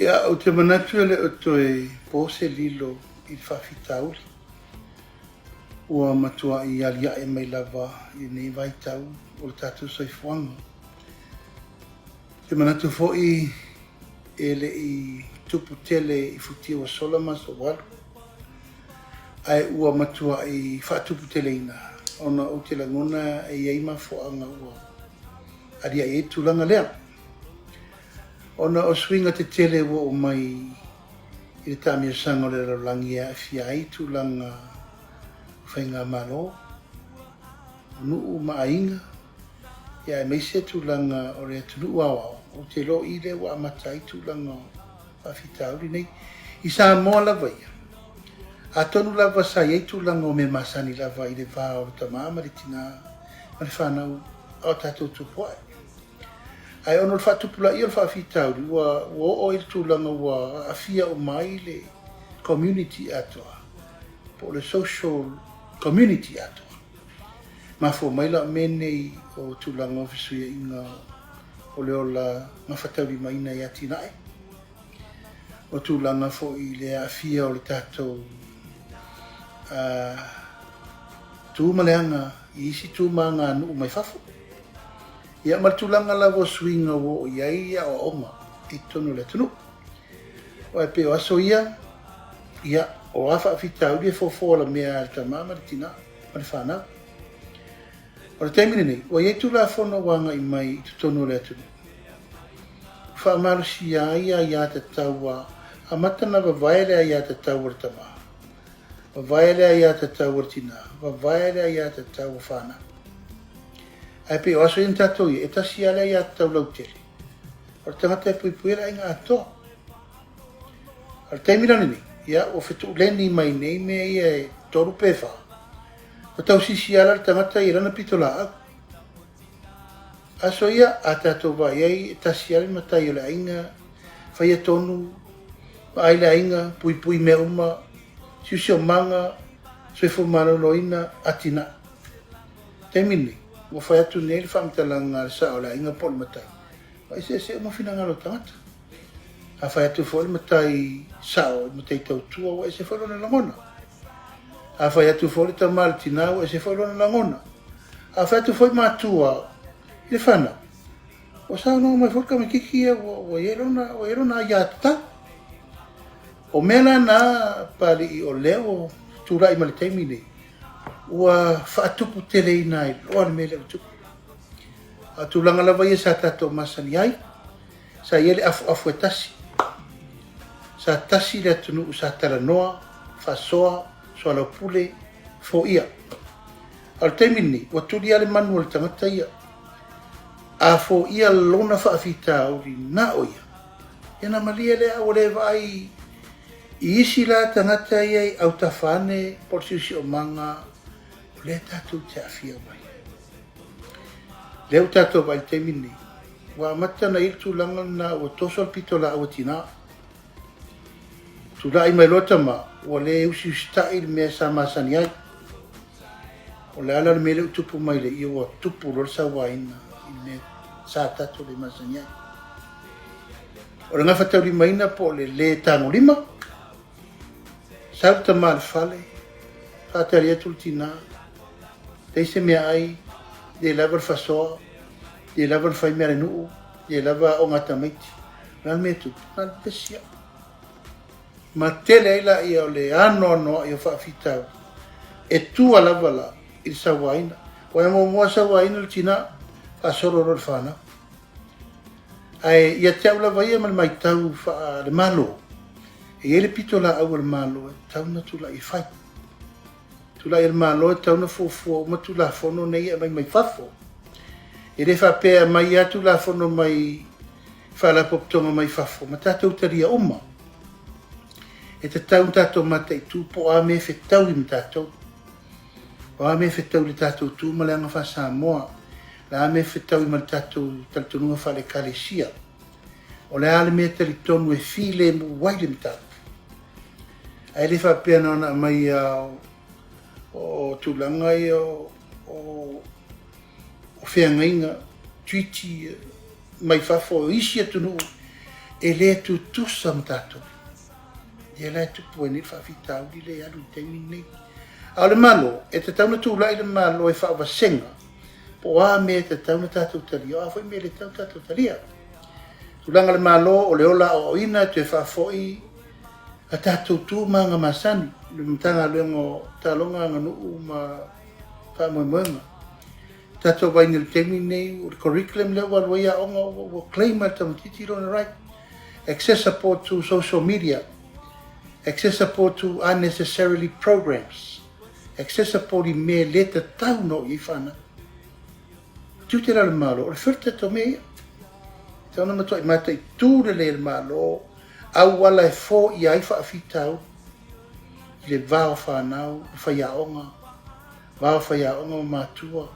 Ia, ou te manatu e le o toe po se lilo i le faafitauli. Ua matuai aliae mai lava i lenei vaitau o le tatou soifuaga. Ou te manatu foi e le i tupu tele i futia ua sola ma aso ua alu, ae ua matuai faatuputeleina ona ou te lagona e i ai mafuaaga ua aliae ai le tulaga lea. Ona o suiga tetele ua oo mai i le taamilosaga o le lalolagi e aafia ai tulaga o faigamalo, o nuu ma aiga, ia aemaise tulaga o le atunuu aoao, ou te iloa o i lea ua amata ai tulaga o faafitauli nei. I Samoa lava ia, atonu lava sa i ai tulaga o mea masani lava i le va o le tama ma le tina ma le fanau a o tatou tupuae. Ae ona o le faatupulaia o le faafitauli, ua oo i le tulaga ua aafia uma ai le community atoa, po o le social community atoa. Mafua mai la o mea nei o tulaga o fesuiaiga o le ola gafataulimaina i atinae, o tulaga foi i le aafia o le tatou tu ma le aga i isi tu ma aganuu mai fafo. Ia ma le tulaga lava o suiga ua oo i ai aoaoga i totonu o le atunuu. Aua e pei o aso ia, ia, o a faafitauli e fofo alamea lava e le tama ma le tina ma le fanau. O le taimi lenei, ua i ai Tulafono ua agai mai i totonu o le atunuu, ua faamalosia ai aiatatau a amata ona vavae le aiatatau a le tama, vavae le aiatatau a le tina, vavae le aiatatau a fanau. Ae pei o aso ia na tatou i ai, e tasi lava le aiatatau lautele, o le tagata e puipuia le aiga atoa. A o le taimi la lenei, ia ua fetuuleni mai nei mea ia e 3 pe 4, ua tausisi lava la le tagata ia i lana pitolaau. Aso ia, a tatou vaai i ai, e tasi lava le matai o le aiga, faia tonu, vaai le aiga, puipui mea uma, siosiomaga, soifua maloloina, atinae. Taimi lenei, ua fai atu nei le faamatalaga a le sao o le aiga po o le matai, ua eseese uma finagalo o tagata. A fai atu foi le matai sao i le matai tautua, ua ese foi lona lagona. A fai atu foi le tama i le tina, ua ese foi lona lagona. A fai atu foi matua i le fanau, ua saunoa mai foi le tamaitiiti ia ua i ai lona, ua i ai lona aiatatau. O mea la na Papalii o lea ua tulai mai le taimi lenei, ua faatuputeleina ai loa le mea lea ua tupu. A o tulaga lava ia sa tatou masani ai, sa i ai le afuafu e tasi, sa tasi le atunuu sa talanoa, faasoa, soalaupule, foia. A o le taimi lenei, ua tuli lava le manu o le tagata ia. A foia lona faafitauli na o ia, ia ona malie lea, a ua le vaai i isi la tagata ia i autafa ane po o le siosiomaga o lea tatou te aafia uma ai. Lea ua tatou vaai i le taimi lenei, ua amata ona i ai le tulaga lena ua toso le pitolaau a tina. Tulai mai loa tama, ua le usiusitai le mea sa masani ai. O le ala le mea lea ua tupu mai le ia, ua tupu loa le sauaina i le mea sa tatou le masani ai. O le gafataulimaina po o le le tagolima, sau le tama i le fale, faatali atu le tina, leai se meaai, le lava le fasoa, le lava le fai mea a le nuu, le lava aoga a tamaiti. O le a le mea e tupu? Na o le pepesi lava. Ma tele ai laia o le anoanoai o faafitauli e tua lava la i le sauaina. Ua e muamua sauaina le tina, faasolo loa i le fanau. Ae ia te au lava ia ma le matau faale-Malo, e i ai le pitolaau a le Malo e tatau ona tulai e fai. Tulai a le Malo e tatau ona fuafua uma Tulafono nei e aumai mai fafo. E le faapea e aumai lava Tulafono mai Faalapotopotoga mai fafo ma tatou talia uma. E tatau ona tatou mataitu po o a mea e fetaui ma tatou. O a mea e fetaui i le tatou tu ma le aga faa-Samoa. O le a mea e fetaui ma le tatou talitonuga faale-Ekalesia. O le a le mea e talitonu e filemu ai le mataupu. Ae le faapea na ona aumai lava o tulaga ia o feagaiga, treaty mai fafo o isi atunuu. E le tutusa ma tatou. Ia la e tupu ai nei le faafitauli lea e alu i le taimi lenei. A o le Malo, e tatau ona tulai le Malo e faavasega po o a mea e tatau ona tatou talia, o a foi mea e le tatau ona tatou talia. Tulaga o le Malo, o le ola aoaoina e toe faafoi a tatou tu ma aga masani i le Matagaluega o Taaloga, Aganuu ma Faamoemoega. Tatou vaai nei i le taimi lenei, o le curriculum lea ua alu ai aoga ua claim lava e le tamaitiiti lona right. Accessible to social media, accessible to unnecessarily programs, accessible i mea e le tatau ona oo i ai fanau. Tiute la o le Malo, o le filter o mea ia. E tatau ona matuai mataitu lelei e le Malo auala e foia ai faafitauli i le va o fanau ma faiaoga, va o faiaoga ma matua,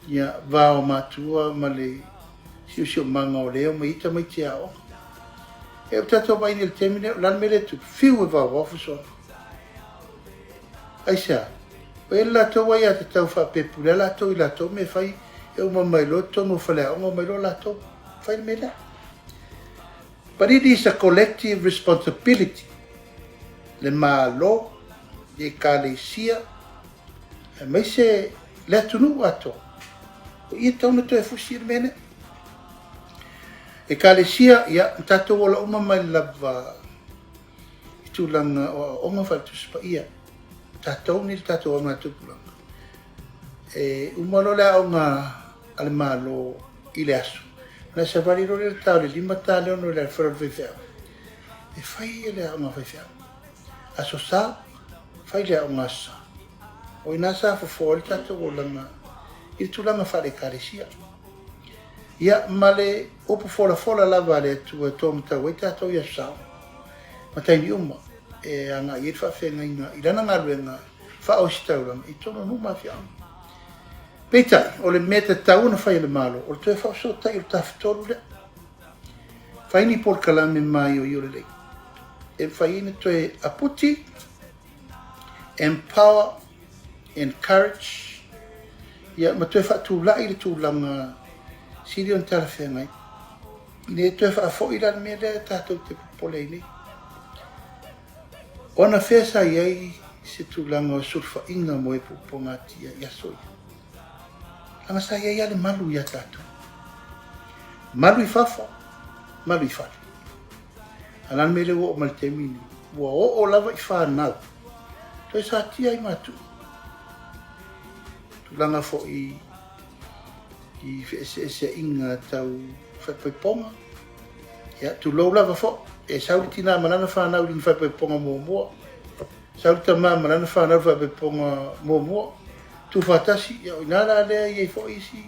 ia, va o matua ma le siosiomaga o lea e omai ai tamaiti e aoga. E ua tatou vaai nei i le taimi lenei, o le a le mea lea e tupu? Fiu e vaovao fusoaga. Aisea? Ua i ai le latou aiatatau faapea e pule lava latou i latou mea e fai, e uma mai loa totonu o faleaoga omai loa latou fai le mea lea. But it is a collective responsibility. Le Malo, le Ekalesia, aemaise le atunuu atoa. O i e tatau ona toe fusi le mea lea. Ekalesia, ia, na tatou ola uma mai lava i tulaga o aoaoga faale-Tusi Paia. Tatou nei le tatou augatupulaga, e uma loa le aoga a le Malo i le aso, ona e savali loa lea i le ta o le 5 ta le 6 i le fale o le faifeau, e fai le aoga a faifeau. Aso Sa, fai le aoga Aso Sa. O i ina sa fofoa ai le tatou olaga i le tulaga faale-Ekalesia. Ia, ma le upu folafola lava a le Atua e taumatau ai tatou i Aso Sa ma taimi uma e agai ai le faafeagaiga i lana galuega faaositaulaga i totonu o nuu ma afioaga. Peitai, o le mea tatau ona fai e le Malo, o le toe faafesootai o le Tafatolu lea. Fai ni polokalame maioio lelei e mafai ai ona toe aputi, empower, encourage, ia ma toe faatulai le tulaga sili ona talafeagai. Ina ia toe faafoi la le mea lea tatou te popole ai nei. O anafea sa i ai se tulaga o sulufaiga mo e puapuagatia i aso ia? Leaga sa i ai lava le malu ia tatou. Malu i fafo, malu i fale. A o le a le mea lea ua oo mai i le taimi lenei? Ua oo lava i fanau, toe satia ai matua. Tulaga foi i feeseeseaiga tau faaipoipoga, ia, tulou lava foi, e sau le tina ma lana fanau i lona faaipoipoga muamua, sau le tama ma lana fanau i le faaipoipoga muamua, tuufaatasi, ia o i ina la lea e i ai foi isi,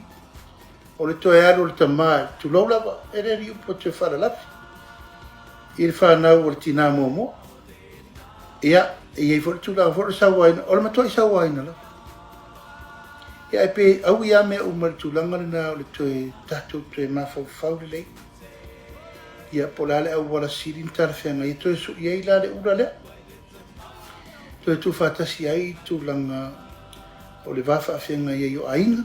o le toe alu o le tama, tulou lava, e le o ni upu e toe faalalafi, i le fanau o le tina muamua. Ia, e i ai foi le tulaga foi o le sauaina, o le matuai sauaina lava. Ia, ae pe aui lava mea uma i le tulaga lena o le toe tatou toe mafaufau lelei. Ia, po o le a le auala sili ma talafeagai e toe sui ai la le ula lea. Toe tuufaatasi ai tulaga o le va faafeagai ai o aiga,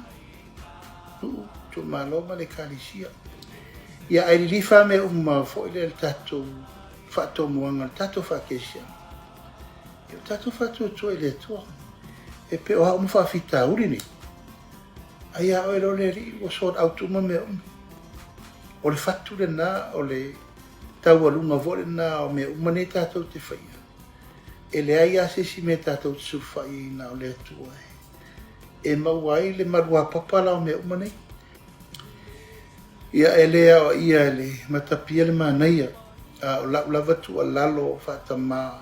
nuu, itumalo ma le Ekalesia. Ia, ae lilifa lava mea uma foi lea i le tatou faatomuaga, le tatou faakerisiano. Ia, o tatou faatuatua i le Atua. E pei o a uma faafitauli nei, ai a oe loa le Alii ua sort out uma mea uma. O le fatu lena, o le taualuga foi lena o mea uma nei tatou te faia. E leai lava se isi mea tatou te sulufai i ai na o le Atua e maua ai le maluapapa la o mea uma nei. Ia, e le aoaia e le matapia le manaia, a o lau lava tuualalo faatamā,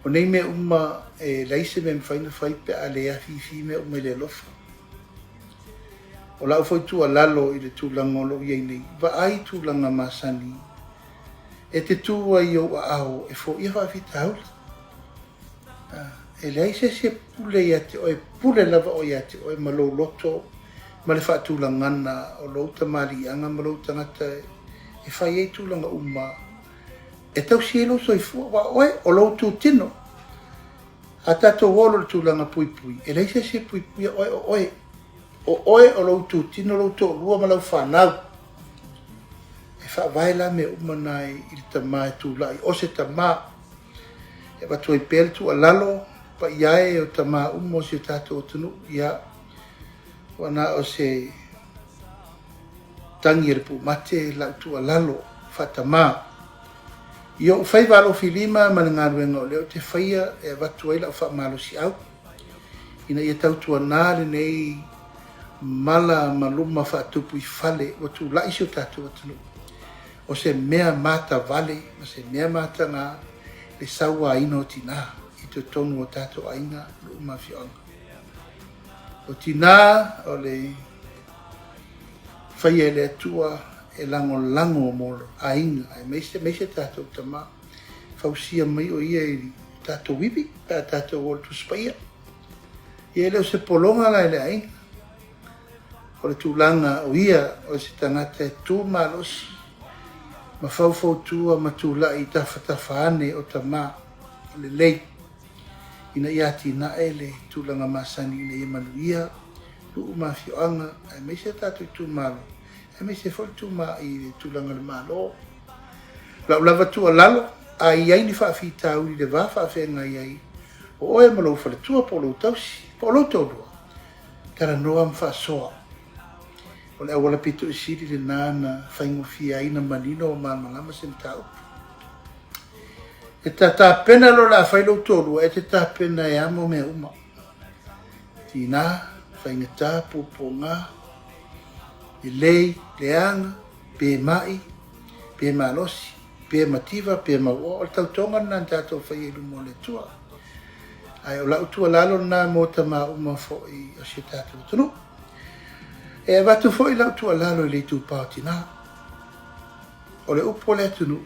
o nei mea uma e leai se mea e mafai ona fai pe a le afifi mea uma i le alofa. O lau foi tuualalo i le tulaga o lo o i ai nei, vaai tulaga masani e te tu ai i ou aao e foia faafitauli. E leai se isi e pule ia te oe, e pule lava oe ia te oe ma lou loto ma le faatulagana o lou tamaliiaga ma lou tagata e fai ai tulaga uma e tausi ai lou soifua, aua o oe, o lou itutino. A tatou o loa i le tulaga puipui, e leai se isi e puipuia oe, o oe. O oe o lou itutino, lou toalua ma lau fanau. E faavae la mea uma na i le tama e tulai o se tama e avatu ai pea le tuualalo paia e o tama uma o si o tatou atunuu. Ia, ua na o se tagi a le pumate lau tuualalo faatamā. I ou faiva alofilima ma le galuega o lea ou te faia e avatu ai lau faamalosiau, ina ia tautuana lenei mala ma luma faatupu i fale ua tulai si o tatou atunuu. O se mea matavale ma se mea mataga le sauaina o tinā i totonu o tatou aiga, nuu ma afioaga. O tinā o le faia e le Atua e lagolago mo aiga, aemaise aemaise tatou tama. Fausia mai o ia i tatou ivi pe a tatou o i le Tusi Paia. Ia e le o se pologa la i le aiga. O le tulaga o ia o se tagata e tu malosi ma faufautua ma tulai i tafatafa ane o tama lelei ina ia atinae le tulaga masani ina ia manuia nuu ma afioaga, aemaise tatou itumalo, aemaise foi le i le tulaga o le Malo. Lau lava tuualalo, a i ai ni faafitauli i le va faafeagai ai o oe ma lou faletua po o lou tausi po o lou toalua, talanoa ma faasoa. O le auala pito i sili lena na faigofie ai ona manino ma malamalama se mataupu. E ta tapena loa o le a fai lou toalua, e te tapena e amo mea uma. Tina, faigata, puapuaga, lelei, leaga, pe mai, pe malosi, pe mativa, pe mauoa. O le tautoga lena na tatou faia i luma o le Atua. Ae o lau tuualalo lena mo tama uma foi o si o tatou atunuu. E avatu foi lau tuualalo i le itupa o tina. O le upu a le atunuu,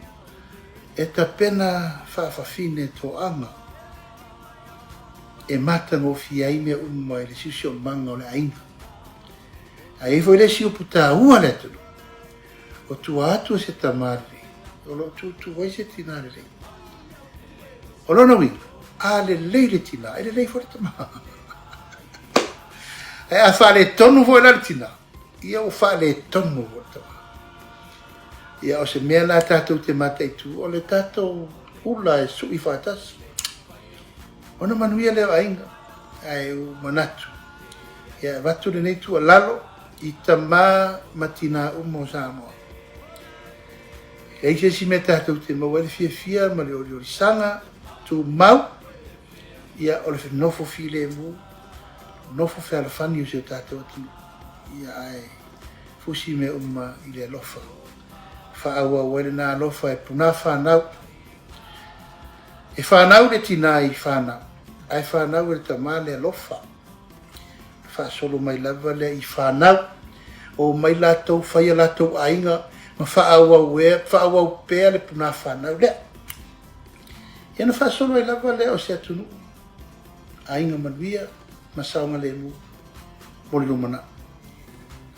e tapena faafafine toaga e matagofie ai mea uma i le siosiomaga o le aiga. Ae i ai foi le isi upu taua a le atunuu, o tua atu o se tama lelei, o lo o tutu ai se tina lelei. O lona uiga, a lelei le tina, e lelei foi le tama. Ae a faaletonu foi la le tina, ia ua faaletonu foi le tama. Ia o se mea la tatou te mataitu, o le tatou ula e sui faatasi. Ona manuia lea o aiga, ae ua manatu, ia e avatu lenei tuualalo i tama ma tina uma o Samoa. E leai se isi mea tatou te maua ai le fiafia ma le oliolisaga tumau, ia o le nofo filemu, nofo fealofani o si o tatou atunuu. Ia ae fusi mea uma i le alofa. Faaauau ai lena alofa e puna fanau. E fanau le tina i fanau, ae fanau e le tama le alofa. Faasolo mai lava lea i fanau. Omai latou, fai a latou aiga ma faaauau pea le puna fanau lea. Ia na faasolo ai lava lea o se atunuu, aiga manuia ma saogalemu mo le lumanai.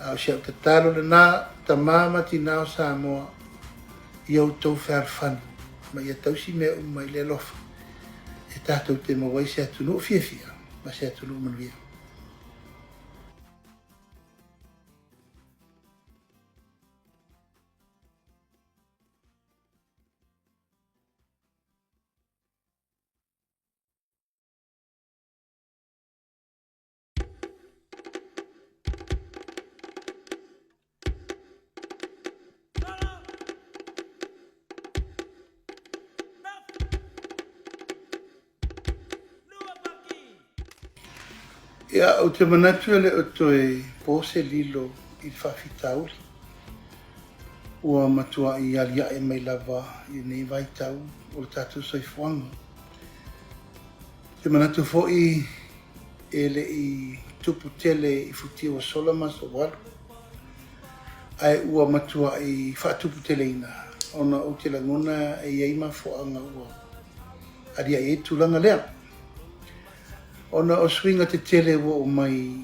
A o si au tatalo lena, tama ma tina o Samoa, ia outou fealofani ma ia tausi mea uma i le alofa e tatou te maua ai se atunuu fiafia ma se atunuu manuia. Ia, ou te manatu e le o toe po se lilo i le faafitauli. Ua matuai aliae mai lava i lenei vaitau o le tatou soifuaga. Ou te manatu foi e le i tupu tele i futia ua sola ma aso ua alu, ae ua matuai faatuputeleina ona ou te lagona e i ai mafuaaga ua aliae ai le tulaga lea. Ona o suiga tetele ua oo mai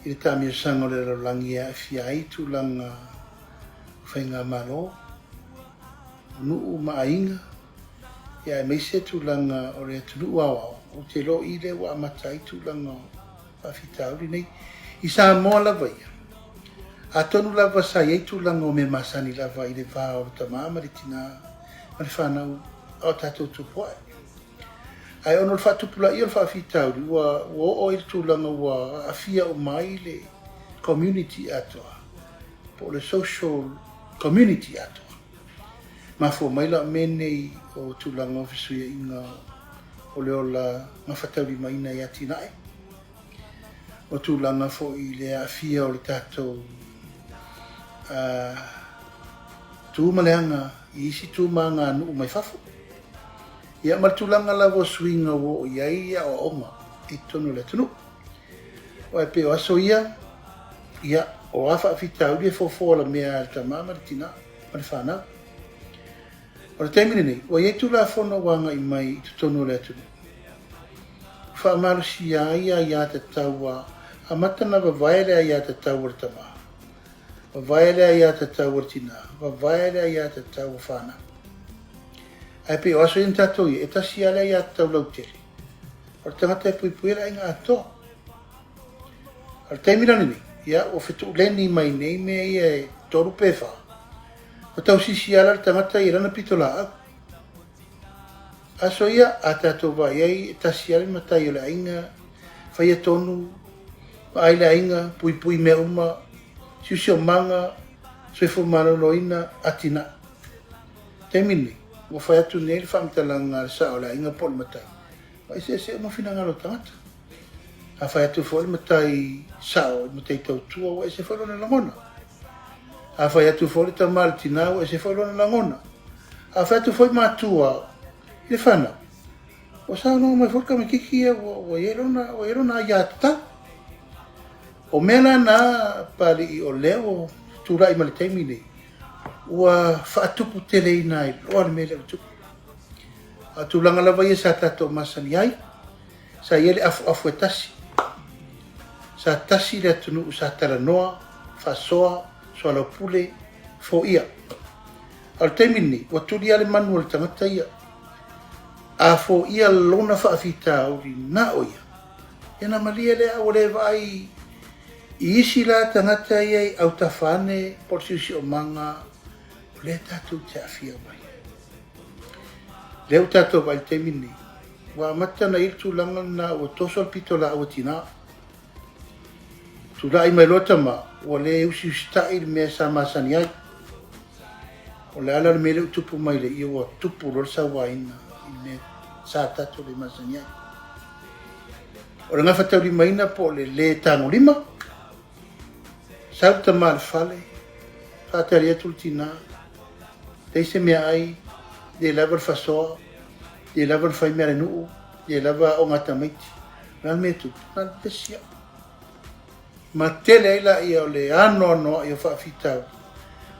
i le taamiosaga o le lalolagi e aafia ai tulaga o faigamalo, o nuu ma aiga, ia aemaise tulaga o le atunuu aoao, ou te iloa o i lea ua amata ai tulaga o faafitauli nei. I Samoa lava ia, Atonu lava sa i ai tulaga o mea masani lava i le va o le tama ma le tinā ma le fanau a o tatou tupu ae. Ae ona o le faatupulaia o le faafitauli, ua ua oo ai le tulaga ua aafia uma ai le community atoa, po o le social community atoa. Mafua mai la o mea nei o tulaga o fesuiaiga o le ola gafataulimaina i atinae, o tulaga foi i le aafia o le tatou tu ma le aga i isi tu ma aganuu mai fafo. Ia ma le tulaga lava o suiga ua oo i ai aoaoga i totonu o le atunuu. Aua e pei o aso ia, ia, o a faafitauli e fofo alamea lava e le tama ma le tina ma le fanau. O le taimi lenei, ua i ai Tulafono ua agai mai i totonu o le atunuu, ua faamalosia ai aiatatau a amata ona vavae le aiatatau a le tama, vavae le aiatatau a le tina, vavae le aiatatau a fanau. Ae pei o aso ia na tatou i ai, e tasi lava le aiatatau lautele, o le tagata e puipuia le aiga atoa. A o le taimi la lenei, ia, ua fetuuleni mai nei mea ia e 3 pe 4, ua tausisi lava la le tagata ia i lana pitolaau. Aso ia, a tatou vaai i ai, e tasi lava le matai o le aiga, faia tonu, vaai le aiga, puipui mea uma, siosiomaga, soifua maloloina, atinae. O le taimi lenei, ua fai atu nei le faamatalaga a le sao o le aiga po o le matai, ua eseese uma finagalo o tagata. A fai atu foi le matai sao i le matai tautua, ua ese foi lona lagona. A fai atu foi le tama i le tina, ua ese foi lona lagona. A fai atu foi matua i le fanau, ua saunoa mai foi le tamaitiiti ia ua i ai lona, ua i ai lona aiatatau. O mea la na Papalii o lea ua tulai mai le taimi lenei, ua faatuputeleina ai loa le mea lea ua tupu. A o tulaga lava ia sa tatou masani ai, sa i ai le afuafu e tasi, sa tasi le atunuu sa talanoa, faasoa, soalaupule, foia. A o le taimi lenei, ua tuli lava le manu o le tagata ia. A foia lona faafitauli na o ia, ia ona malie lea, a ua le vaai i isi la tagata ia i autafa ane po o le siosiomaga o lea tatou te aafia uma ai. O lea ua tatou vaai i le taimi lenei, ua amata ona i ai le tulaga lena ua toso le pitolaau a tina. Tulai mai loa tama, ua le usiusitai le mea sa masani ai. O le ala le mea lea ua tupu mai le ua tupu loa le sauaina i le mea sa tatou le masani ai. O le gafataulimaina po o le le tagolima, sau le tama i le fale, faatali atu le tina, leai se meaai, le lava le faasoa, le lava le fai mea a le nuu, le lava aoga a tamaiti. O le a le mea e tupu? Na o le pepesi lava. Ma tele ai laia o le anoanoai o faafitauli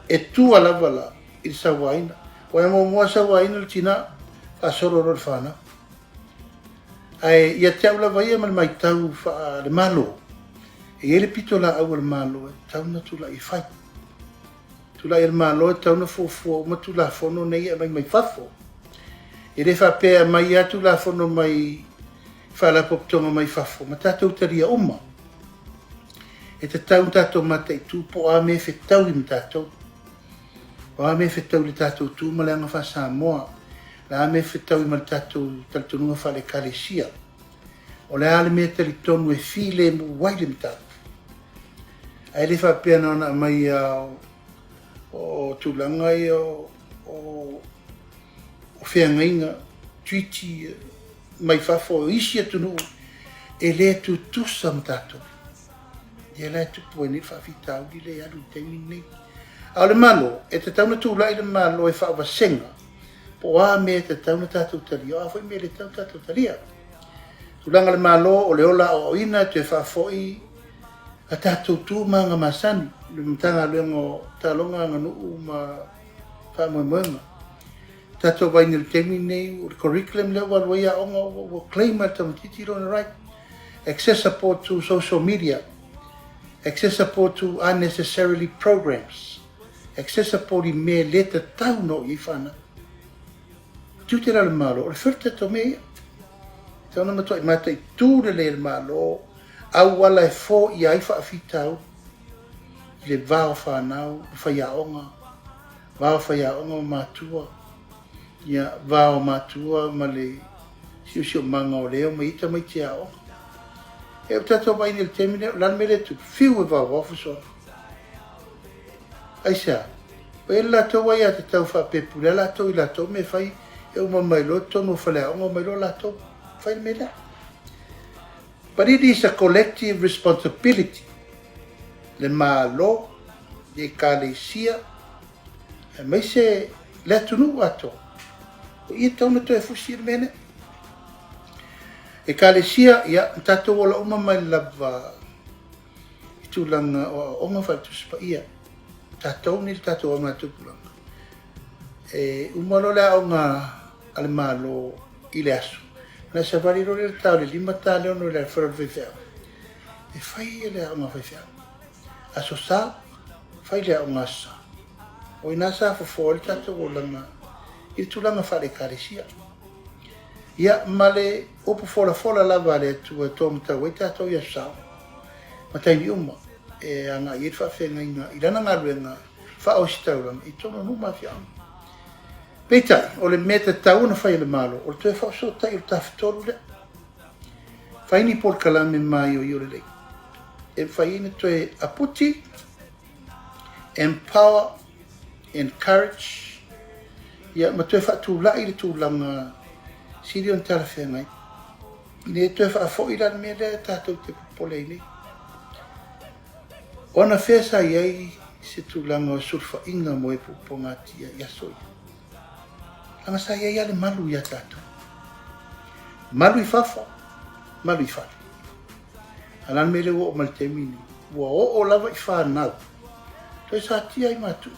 e tua lava la i le sauaina. Ua e muamua sauaina le tina, faasolo loa i le fanau. Ae ia te au lava ia ma le matau faale-Malo, e i ai le pitolaau a le Malo e tatau ona tulai e fai. Tulai a le Malo e tatau ona fuafua uma Tulafono nei e aumai mai fafo. E le faapea e aumai lava Tulafono mai Faalapotopotoga mai fafo ma tatou talia uma. E tatau ona tatou mataitu po o a mea e fetaui ma tatou. O a mea e fetaui i le tatou tu ma le aga faa-Samoa. O le a mea e fetaui ma le tatou talitonuga faale-Ekalesia. O le a le mea e talitonu e filemu ai le mataupu. Ae le faapea na ona aumai lava o tulaga ia o feagaiga, treaty mai fafo o isi atunuu e le tutusa ma tatou. Ia la e tupu ai nei le faafitauli lea e alu i le taimi lenei. A o le Malo, e tatau ona tulai le Malo e faavasega po o a mea e tatau ona tatou talia, o a foi mea e le tatau ona tatou talia. Tulaga o le Malo, o le ola aoaoina e toe faafoi a tatou tu ma aga masani, le Matagaluega o Taaloga, Aganuu ma Faamoemoega. Tatou vaai nei i le taimi lenei, o le curriculum lea ua alu ai aoga, ua claim lava e le tamaitiiti lona right. Access support to social media, access support to unnecessarily programs, access support i mea e le tatau ona oo i ai fanau. O tiute la o le Malo, o le filter o mea ia. E tatau ona matuai mataitu lelei e le Malo auala e foia ai faafitauli. le va o fanau ma faiaoga, va o faiaoga ma matua, ia, va o matua ma le siosiomaga o lea e omai ai tamaiti e aoga. E ua tatou vaai nei i le taimi lenei, o le a le mea lea e tupu? Fiu e vaovao fusoaga. Aisea? Ua i ai le latou aiatatau faapea e pule lava latou i latou mea e fai, e uma mai loa totonu o faleaoga omai loa latou fai le mea lea. But it is a collective responsibility, le Malo, le Ekalesia, aemaise le atunuu atoa, o i e tatau ona toe fusi le mea lea. Ekalesia, ia, na tatou ola uma mai lava i tulaga o aoaoga faale-Tusi Paia. Tatou nei le tatou augatupulaga, e uma loa le aoga a le Malo i le aso, ona e savali loa lea i le ta o le 5 ta le 6 i le fale o le faifeau, e fai le aoga a faifeau. Aso Sa, fai le aoga Aso Sa. O i ina sa fofoa ai le tatou olaga i le tulaga faale-Ekalesia. Ia, ma le upu folafola lava a le Atua e taumatau ai tatou i Aso Sa ma taimi uma e agai ai le faafeagaiga i lana galuega faaositaulaga i totonu o nuu ma afioaga. Peitai, o le mea tatau ona fai e le Malo, o le toe faafesootai o le Tafatolu lea. Fai ni polokalame maioio lelei e mafai ai ona toe aputi, empower, encourage, ia ma toe faatulai le tulaga sili ona talafeagai, ina ia toe faafoi la le mea lea tatou te popole ai nei. O anafea sa i ai se tulaga o sulufaiga mo e puapuagatia i aso ia? Leaga sa i ai lava le malu ia tatou. Malu i fafo, malu i fale. A o le a le mea lea ua oo mai i le taimi lenei? Ua oo lava i fanau, toe satia ai matua.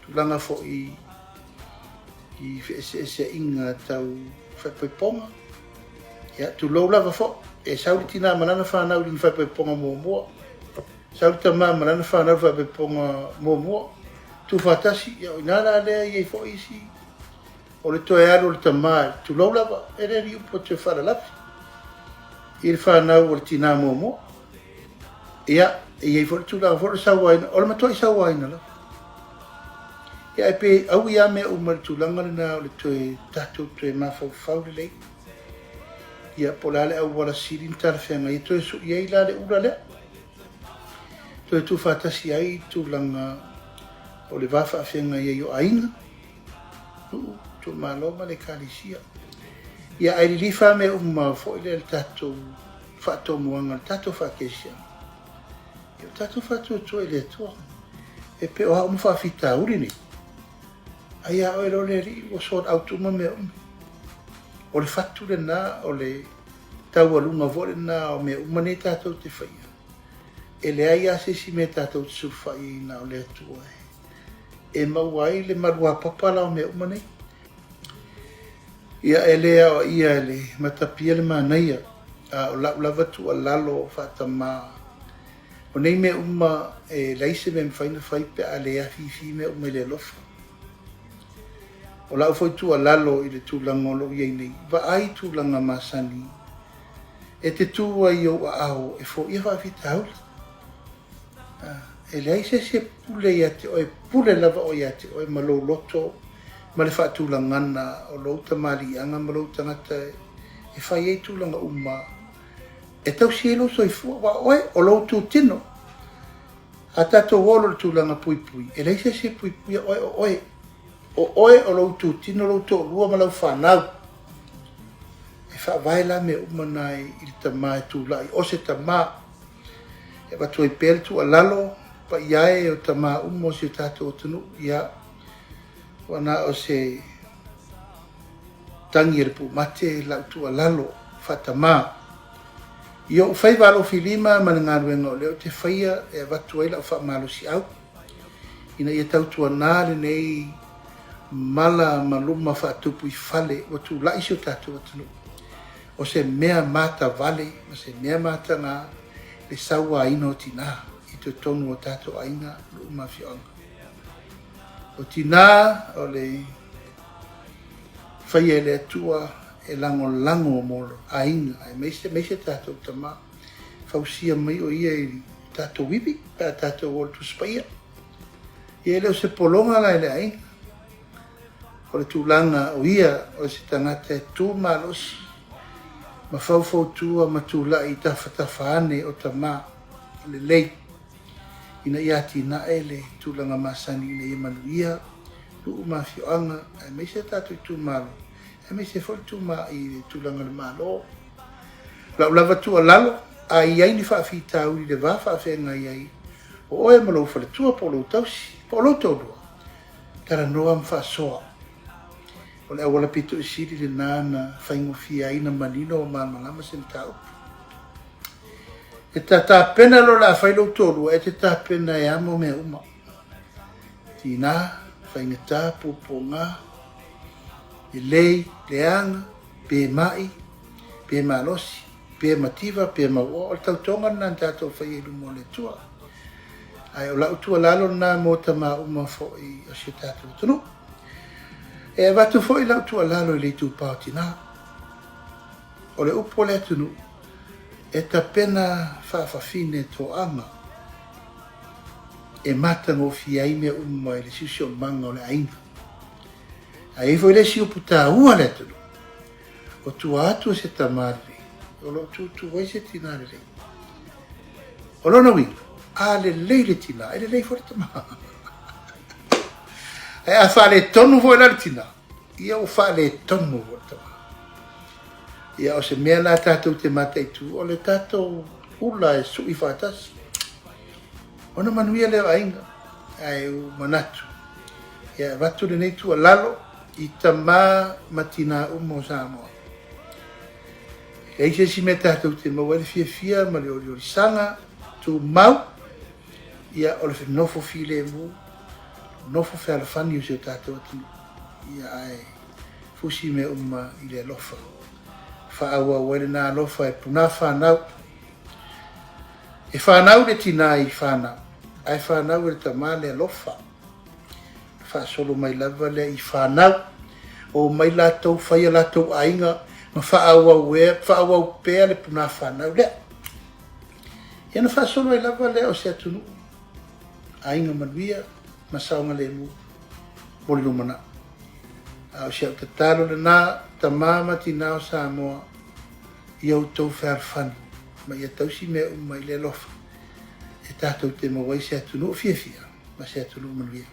Tulaga foi i feeseeseaiga tau faaipoipoga, ia, tulou lava foi, e sau le tina ma lana fanau i lona faaipoipoga muamua, sau le tama ma lana fanau i le faaipoipoga muamua, tuufaatasi, ia o i ina la lea e i ai foi isi, o le toe alu o le tama, tulou lava, e le o ni upu e toe faalalafi, i le fanau a le tina muamua. Ia, e i ai foi le tulaga foi o le sauaina, o le matuai sauaina lava. Ia, ae pei e aui lava mea uma i le tulaga lena o le toe tatou toe mafaufau lelei, ia po o le a le auala sili ona talafeagai e toe sui ai la le ula lea, toe tuufaatasi ai tulaga o le va faafeagai ai o aiga, nuu, itumalo ma le Ekalesia. Ia, ae lilifa lava mea uma foi lea i le tatou faatomuaga, le tatou faakerisiano, ia o tatou faatuatua i le Atua. E pei o a uma faafitauli nei, ai lava oe loa le Alii ua sort out uma mea uma. O le fatu lena, o le taualuga foi lena o mea uma nei tatou te faia. E leai lava se isi mea tatou te sulufai i ai na o le Atua e maua ai le maluapapa la o mea uma nei. Ia, e le aoaia e le matapia le manaia, a o lau lava tuualalo faatamā, o nei mea uma e leai se mea e mafai ona fai pe a le afifi mea uma i le alofa. O lau foi tuualalo i le tulaga o lo o i ai nei, vaai tulaga masani e te tu ai i ou aao e foia faafitauli. E leai se isi e pule ia te oe, e pule lava oe ia te oe ma lou loto ma le faatulagana o lou tamaliiaga ma lou tagata e fai ai tulaga uma e tausi ai lou soifua, aua o oe, o lou itutino. A tatou o loa i le tulaga puipui, e leai se isi e puipuia oe, o oe. O oe o lou itutino, lou toalua ma lau fanau. E faavae la mea uma na i le tama e tulai, o se tama. E avatu ai pea le tuualalo paia e o tama uma o si o tatou atunuu, ia, ua na o se tagi a le pumate lau tuualalo faatamā. I ou faiva alofilima ma le galuega o lea ou te faia e avatu ai lau faamalosiau, ina ia tautuana lenei mala ma luma faatupu i fale ua tulai si o tatou atunuu. O se mea matavale ma se mea mataga le sauaina o tina i totonu o tatou aiga, nuu ma afioaga. O tina o le faia e le Atua e lagolago mo aiga, aemaise tatou tama, fausia mai o ia i tatou ivi pe a tatou o i le Tusi Paia. Ia e le o se pologa la i le aiga. O le tulaga o ia o se tagata e tu malosi ma faufautua ma tulai i tafatafa ane o tama lelei ina ia atinae le tulaga masani ina ia manuia nuu ma afioaga aemaise tatou itumalo aemaise foi le i le tulaga o le Malo. O lau lava tuualalo, a i ai ni faafitauli i le va faafeagai ai o oe ma lou faletua po o lou tausi po o lou toalua, talanoa ma faasoa. O le auala pito i sili lena na faigofie ai ona manino ma malamalama se mataupu. E ta tapena loa o le a fai lou toalua, e te tapena e amo mea uma. Tiga, faigata, puapuaga, lelei, leaga, pe mai, pe malosi, pe mativa, pe mauoa. O le tautoga lena na tatou faia i luma o le Atua. Ae o lau tuualalo lena mo tama uma foi o si o tatou atunuu. E avatu foi lau tuualalo i le itupa o tina. O le upu a le atunuu, e tapena faafafine toaga e matagofie ai mea uma i le siosiomaga o le aiga. Ae i ai foi le isi upu taua a le atunuu, o tua atu o se tama lelei, o lo o tutu ai se tina lelei. O lona uiga, a lelei le tina, e lelei foi le tama. Ae a faaletonu foi la le tina, ia ua faaletonu foi le tama. Ia o se mea la tatou te mataitu, o le tatou ula e sui faatasi, ona manuia lea o aiga. Ae ua manatu, ia e avatu lenei tuualalo i tama ma tina uma o Samoa. E leai se isi mea tatou te maua ai le fiafia ma le oliolisaga tumau, ia o le nofo filemu, nofo fealofani o si o tatou atunuu. Ia ae fusi mea uma i le alofa. Faaauau ai lena alofa e puna fanau. E fanau le tina i fanau, ae fanau e le tama le alofa. Faasolo mai lava lea i fanau, omai latou fai a latou aiga ma faaauau pea le puna fanau lea. Ia ona faasolo ai lava lea o se atunuu, aiga manuia ma saogalemu mo le lumanai. A o si au tatalo lena, tama ma tina o Samoa, ia outou fealofani ma ia tausi mea uma i le alofa e tatou te maua ai se atunuu fiafia ma se atunuu manuia.